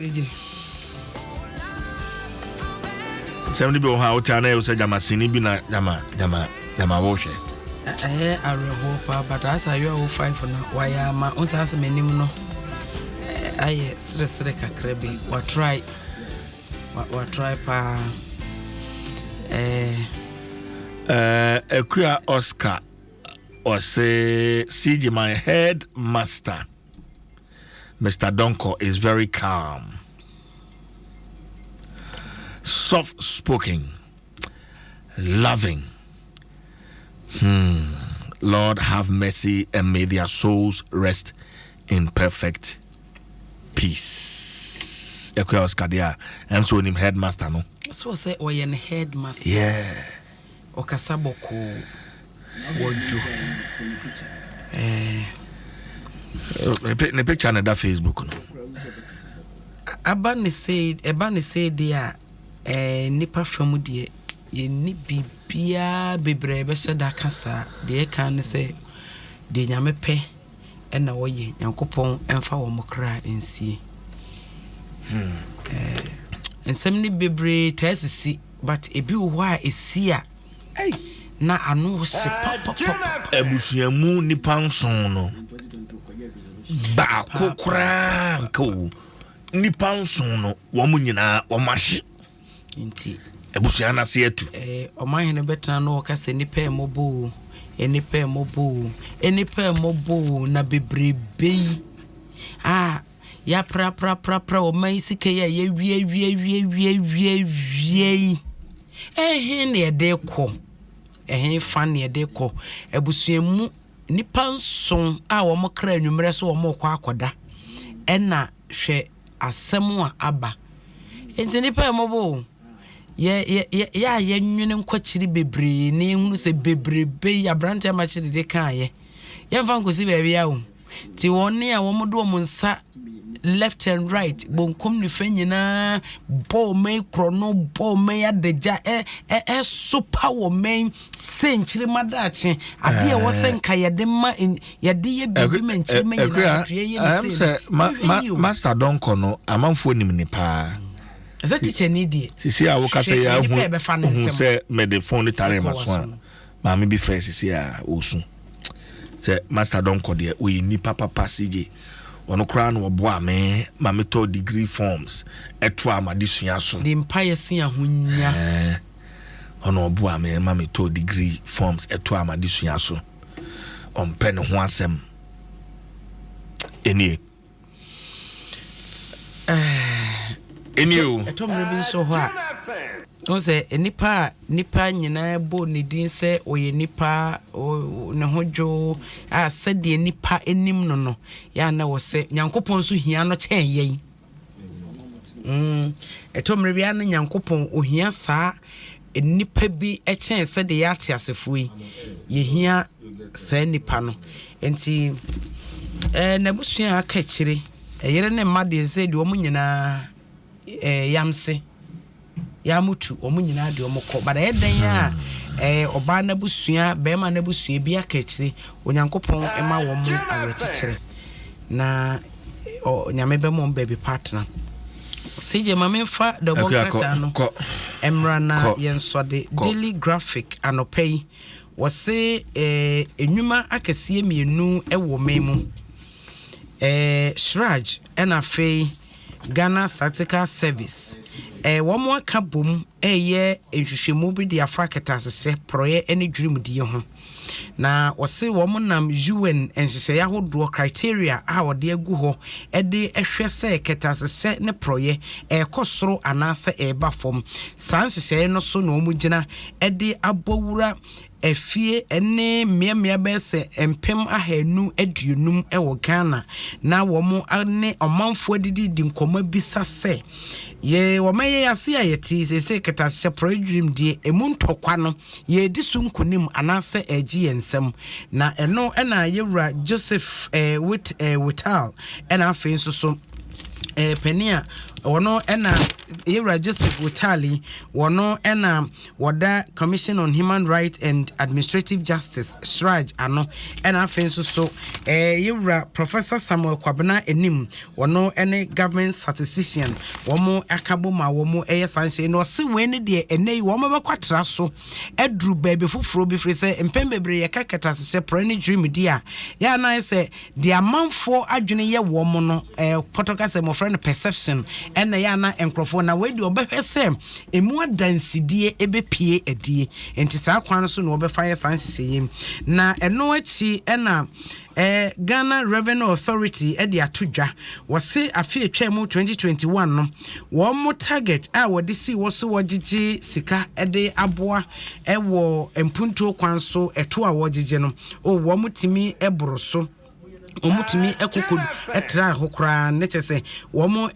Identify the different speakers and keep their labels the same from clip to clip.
Speaker 1: CJ.
Speaker 2: Nsɛm no bi wɔ hɔ a wote a na ɛyɛ sɛ gyama sini bi na gyama gyama gyama wohwɛ.
Speaker 1: Ɛyɛ awerɛhoɔ paa but asa ayɔ wo five no wayɛ ama wo saa sɛ m'anim no ayɛ seresere kakra bi watry watry paa
Speaker 2: ɛɛ. Akua Oscar ɔse CJ my head master Mr. Donko is very calm, soft spoken, loving. Lord have mercy and may their souls rest in perfect peace. Akua Oscar deɛ a ɛm sɛ onim headmaster no.
Speaker 1: So sɛ ɔyɛ ne headmaster. Ɔkasa bɔkɔɔ, wɔdwo.
Speaker 2: Ne picture na ɛda Facebook no.
Speaker 1: Aba ne sei, ɛba ne sei deɛ a, nipa fam deɛ yɛnni biribiara bebree bɛhyɛ da ka saa. Deɛ ɛka ne sɛ deɛ Nyame pɛ ɛna wɔyɛ. Nyankopɔn ɛmfa wɔn kra nsie. Nsɛm no bebree taa sisi, but ebi wɔ hɔ a esi a na ano hye papapapa.
Speaker 2: Abusuamu nipa nson no baako koraa nka o, nipa nson no wɔn nyinaa wɔn ahye.
Speaker 1: Nti
Speaker 2: abusua no ase atu.
Speaker 1: Ɔmanhene bɛtena no wɔka sɛ nipa ɛmmɔbɔ o, nipa ɛmmɔbɔ o, nipa ɛmmɔbɔ o, na bebrebe yi a yɛaprapraprapra ɔman yi sika yi a yɛwie wie wie wie wie wie yi, ɛhe na yɛde kɔ? Ɛhe fa na yɛde kɔ? Abusuamu nipa nson a wɔn kra anwummerɛ so wɔn rekɔ akɔda, ɛna hwɛ asɛm a aba. Nti nipa ɛmmɔbɔ o, yɛ yɛ yɛ yɛ a yɛnwene nkɔkyiri bebree na yɛhunu sɛ bebrebe yi aberante amakyere de kaayɛ yɛmfa nkɔsi baabi a o. Nti wɔn a wɔn de wɔn nsa left and right, bonkum nifa nyinaa bɔ ɔman yi korɔ no, bɔ ɔman yi adagya, ɛ ɛ ɛsopa wɔ man sɛ nkyirima daakye adeɛ a ɛwɔ sɛ nka yɛde ma yɛde yɛ biribi ma nkyirima nyinaa atwea yɛ ne
Speaker 2: sɛ no. Master Donko no, amanfoɔ nim ne paa.
Speaker 1: Ɛsɛ teacher ni deɛ.
Speaker 2: Sisi a woka sɛ yɛ ahu sɛ mɛde phone ne tare ma so a, maame bi frɛ sisi a ɔsu sɛ Master Donko deɛ ɔyɛ nipa papa. CJ, ɔno koraa na ɔboa me ma metɔ degree forms ɛto a made sua so.
Speaker 1: De mpaeɛ si ahonya.
Speaker 2: Ɔno ɔboa me ma metɔ degree forms ɛto a made sua so, ɔmpɛ ne ho asɛm ɛnie ɛnie o.
Speaker 1: Ɛtɔ mmerɛ bi nso hɔ a wohu sɛ nipa a nipa nyinaa bɔ ne din sɛ ɔyɛ nipa ne ho dwo a, sɛdeɛ nipa anim no yɛ a na wɔ sɛ Nyankopɔn nso hia no kyɛn yɛn. Ɛtɔ mmerɛ bi a na Nyankopɔn ohia saa nipa bi kyɛn sɛdeɛ yɛ ate asefoɔ yi yɛhia saa nipa no. Nti n'abusua a aka akyire, ɛyere ne mma deɛ, sɛ deɛ wɔn nyinaa yamse yamutu wɔn nyinaa deɛ wɔn kɔ, but ɛyɛ dan a ɔbaa n'abusua, bɛrima n'abusua bi aka akyire, Onyankopɔn ɛma wɔn awerɛkyekyerɛ na Nyame bɛma wɔn baabi partner. CJ, ma memfa dɔbɔ nkrataa no mmra na yɛnsɔde. Daily Graphic anɔpa yi wɔse nnwuma akɛseɛ mmienu wɔ man mu, CHRAJ ɛna afei Ghana Statistical Service, wɔn aka bom ɛyɛ nhwehwɛmu bi de afa kɛtɛasehyɛ, porɔeɛ ne dwirimdie ho. Na wɔse wɔn nam UN nhyehyɛeɛ ahodoɔ, criteria a wɔde agu hɔ de hwɛ sɛ kɛtɛasehyɛ ne porɔeɛ ɛrekɔ soro anaasɛ ɛreba fam, saa nhyehyɛeɛ no so na wɔn gyina de abɔ wura afie ne mmeammea bɛyɛ sɛ 250,000 wɔ Ghana, na wɔn ne ɔmanfoɔ adididi nkɔmmɔ bisa sɛ yɛ wɔn yɛ ase a yɛte seesei kɛtɛasehyɛ, porɔeɛ, dwirimdie emu ntɔkwa no, yɛredi so nkonim anaasɛ ɛregye yɛn nsam. Na ɛno ɛna yɛwura Joseph Whittal, ɛna afei nso so panin a Wɔno ɛna Yɛwura Joseph Otali, wɔno ɛna wɔda Commission on Human Rights and Administrative Justice, CHRAJ, ano. Ɛna afei nso so Yɛwura Professor Samuel Kwabena Anim, wɔno ɛne Government Statistician, wɔn aka bom a wɔn ɛyɛ saa nhyɛ. Na ɔse wei ne deɛ ɛnɛ yi wɔn bɛkɔ atra so aduru baabi foforɔ bi, firi sɛ mpɛn bebree yɛka kɛtɛasehyɛ porɔ ne dwumadie a yɛ anan sɛ deɛ amanfoɔ adwene yɛ wɔn no, pɔtɔ kasa mmɔfra no perception ɛna yɛ ana nkurɔfoɔ. Na wei deɛ ɔbɛhwɛ sɛ emu adansidie ɛbɛpie adie, nti saa kwan no so na wɔbɛfa yɛ saa nhyehyɛeɛ mu. Na ɛno akyi ɛna Ghana Revenue Authority ɛde ato dwa, wɔse afe atwa mu 2021 no, wɔn mo target a wɔde si wɔ so wɔgyegye sika ɛde aboa ɛwɔ mpuntuo kwan so, ɛto a wɔgyegye no o, wɔn tumi ɛboro so, wɔn tumi ɛkoko ɛtra hɔ koraa. Ne kyɛ sɛ wɔn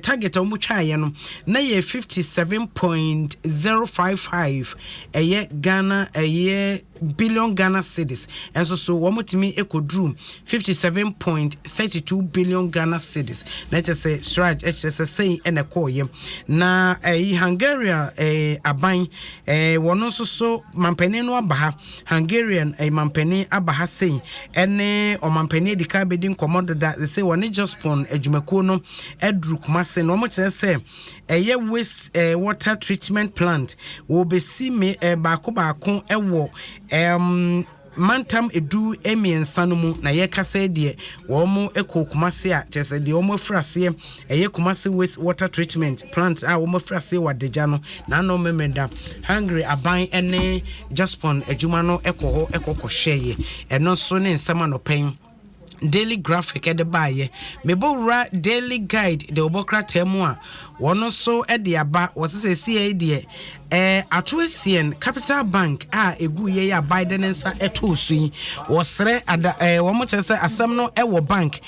Speaker 1: target a wɔn twaeɛ no na yɛ 57.055 ɛyɛ Ghana ɛyɛ billion Ghana cedis, ɛnso so wɔn tumi kɔduru 57.32 billion Ghana cedis. Na kyerɛ sɛ CHRAJ ɛkyerɛ sɛ sɛn ɛna ɛkɔɔyɛ. Na ɛyi Hungary aban wɔn nso so mampanin no aba ha, Hungarian mampanin aba ha sɛn, ɛne ɔmampanin adi ka bɛdi nkɔmɔ deda sɛ wɔne Jospong adwumakuo no aduru Kumase. Na wɔn kyerɛ sɛ ɛyɛ waste water treatment plant wɔbɛsi me baako baako ɛwɔ mantam 13 no mu. Na yɛkasa deɛ wɔn kɔ Kumase a kyerɛ sɛ deɛ wɔn afiri aseɛ ɛyɛ Kumase waste water treatment plant a wɔn afiri aseɛ wɔ Adagya no n'ano mmemmeda. Hungary aban ne Jospong adwuma no kɔ hɔ kɔ kɔhwɛeɛ. Ɛno nso ne nsɛm anɔpɛn Daily Graphic ɛde baayɛ. Mebɔ wura Daily Guide de wɔbɔ krataa mu a wɔn nso de aba, wɔsesɛ sie deɛ Ato Essien Capital Bank a egu yɛ yɛ aban de ne nsa ɛtoo so yi, wɔsrɛ ada wɔn kyerɛ sɛ asɛm no ɛwɔ bank,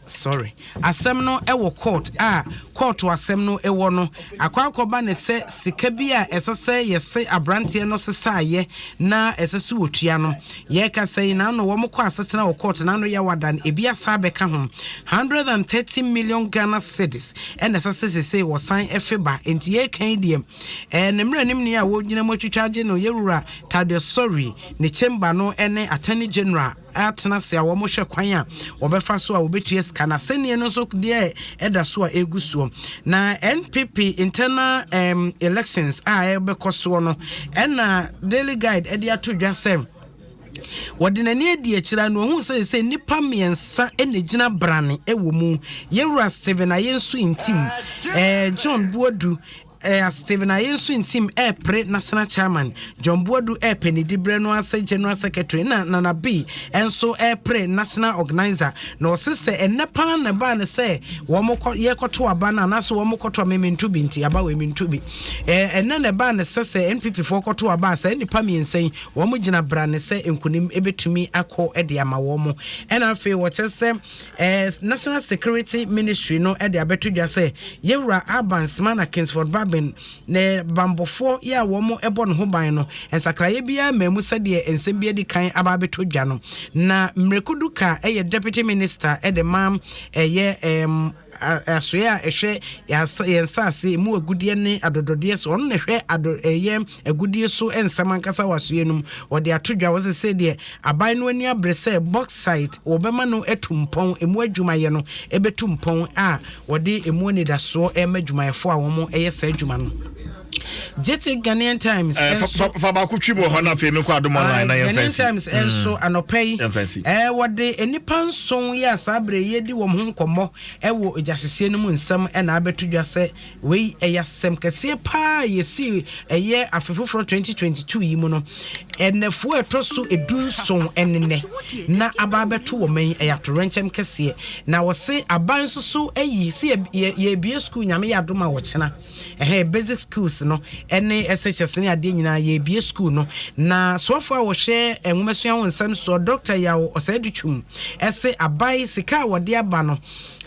Speaker 1: sorry, asɛm no ɛwɔ court a court asɛm no ɛwɔ no akɔ akɔba ne sɛ sika bi a ɛsɛ sɛ yɛsɛ aberanteɛ no sesaayɛ na ɛsɛ sɛ wɔtua no. Yɛka sɛ yi n'ano wɔn kɔ asetena wɔ court n'ano yɛ wada no, ebi asa abɛka ho 130 million Ghana cedis ɛna ɛsɛ sɛ sese wɔsan ɛfe ba. Nti yɛka yi deɛ ne mmerɛ nim ni a wɔgyina mu atwitwa agye no, yɛwura Thaddeus Sory ne chamber no ne Attorney General atena se a wɔhwɛ kwan a wɔbɛfa so a wɔbɛtua sika. Na sɛneɛ no nso deɛ ɛda so a ɛgu soɔ na NPP internal elections a ɛbɛkɔ soɔ no, ɛna Daily Guide ɛde ato dwa sɛ wɔde n'ani adi akyire no, ohun sɛ nnipa mmiɛnsa na gyina brane wɔ mu. Yɛwura Stephen Ayesu Ntim, John Boadu, Stephen Ayesu Ntim ɛɛpere national chairman, John Boadu ɛɛpɛ ne diberɛ no ase general secretary, na Nana B ɛnso ɛɛpere national organizer. Na ɔse sɛ ɛnɛ paa na ɛbaa ne sɛ wɔn kɔ yɛkɔto aba no anaasɛ wɔn kɔto aba mento bi, nti aba wɔ mento bi, ɛnɛ na ɛbaa ne sɛ NPP foɔ kɔto aba a, sɛ nnipa mmiɛnsa yi wɔn gyina bra ne sɛ nkunim ebɛtumi akɔ ɛde ama wɔn. Ɛna afei wɔkyɛ sɛ National Security Ministry no ɛde abɛto dwa sɛ yɛwura Alban Sumana Kingsford Bagbin ne bambɔfoɔ yɛ a wɔn ɛbɔ ne ho ban no, nsakraeɛ biara mmamu sɛdeɛ nsɛm bi adi kan aba abɛtɔ dwa no. Na Mireku Duker ɛyɛ deputy minister ɛde ma ɛyɛ asoɛ a ɛhwɛ yɛn nsase mu agudeɛ ne adɔdɔdeɛ so, ɔno na ɛhwɛ ado ɛyɛ agudie so nsɛm ankasa wɔ asoɛ no mu. Wɔde ato dwa wɔ sɛ sɛdeɛ aban no ani abere sɛ bauxite wɔbɛma no atu mpɔn, emu adwumayɛ no ɛbɛtu mpɔn a wɔde emu anidasoɔ ɛma adwumayɛfoɔ a wɔn ɛyɛ saa adwuma no. Gyete Ghanaian Times.
Speaker 2: Fa baako twi mu wɔ hɔ na afei mekɔ Adom Online na yɛmfa
Speaker 1: Ghanaian Times nso anɔpa yi wɔde nnipa 7 yi a saa berɛ yi di wɔn ho nkɔmmɔ ɛwɔ egyahyehyɛ no mu nsɛm ɛna abɛto dwa sɛ wei ɛyɛ asɛm kɛseɛ paa yɛsi ɛyɛ afe foforɔ 2022 yi mu no, ɛnɛfoɔ ɛtɔ so 17 ɛnenɛ na aba abɛto wɔ man yi, ɛyɛ atorɛnkyɛm kɛseɛ. Na wɔse aban nso so ayi sɛ yɛbie school, Nyame yɛ adom a wɔkyena ɛhɛn basic schools no ɛne SHS ne adeɛ nyinaa yɛbie school no. Na soafoɔ a wɔhwɛ nwomasua ho nsɛm soɔ, Dr. Yaw Osei Adutwum, ɛsɛ aban sika a wɔde aba no.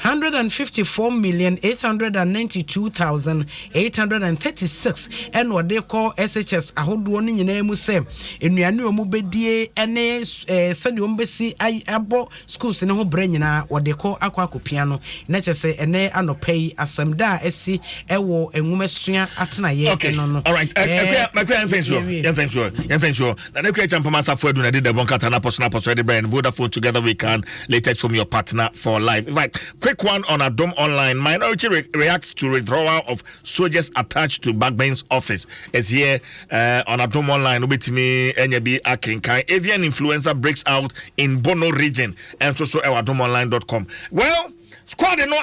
Speaker 1: 154,892,836 ɛna ɔde kɔ SHS ahodoɔ no nyinaa mu sɛ nnuane a wɔn bɛdie ne sɛdeɛ wɔn bɛsi abɔ schools no ho brɛ nyinaa, wɔde kɔ akɔ akɔpia no. Na kyerɛ sɛ ɛnɛ anɔpa yi, asɛm da a asi ɛwɔ nwomasua atenaeɛ ɛno no.
Speaker 2: Alright, ɛkua, yɛmfɛ nsuo, yɛmfɛ nsuo, yɛmfɛ nsuo. Na ne kua kyɛn pɔmɔ asafo adu na de dɛbɔ nkata na pɔso na pɔso ɛde brɛ Vodafone, together we can. Latest from your partner for life. In fact, quick one on Adom Online: minority reacts to withdrawal of soldiers attached to Bagbin's office is here on Adom Online. Wobɛtumi ɛnya bi akenkan. Avian influenza breaks out in Bono Region ɛnso so ɛwɔ adomonline.com. Well, squad no.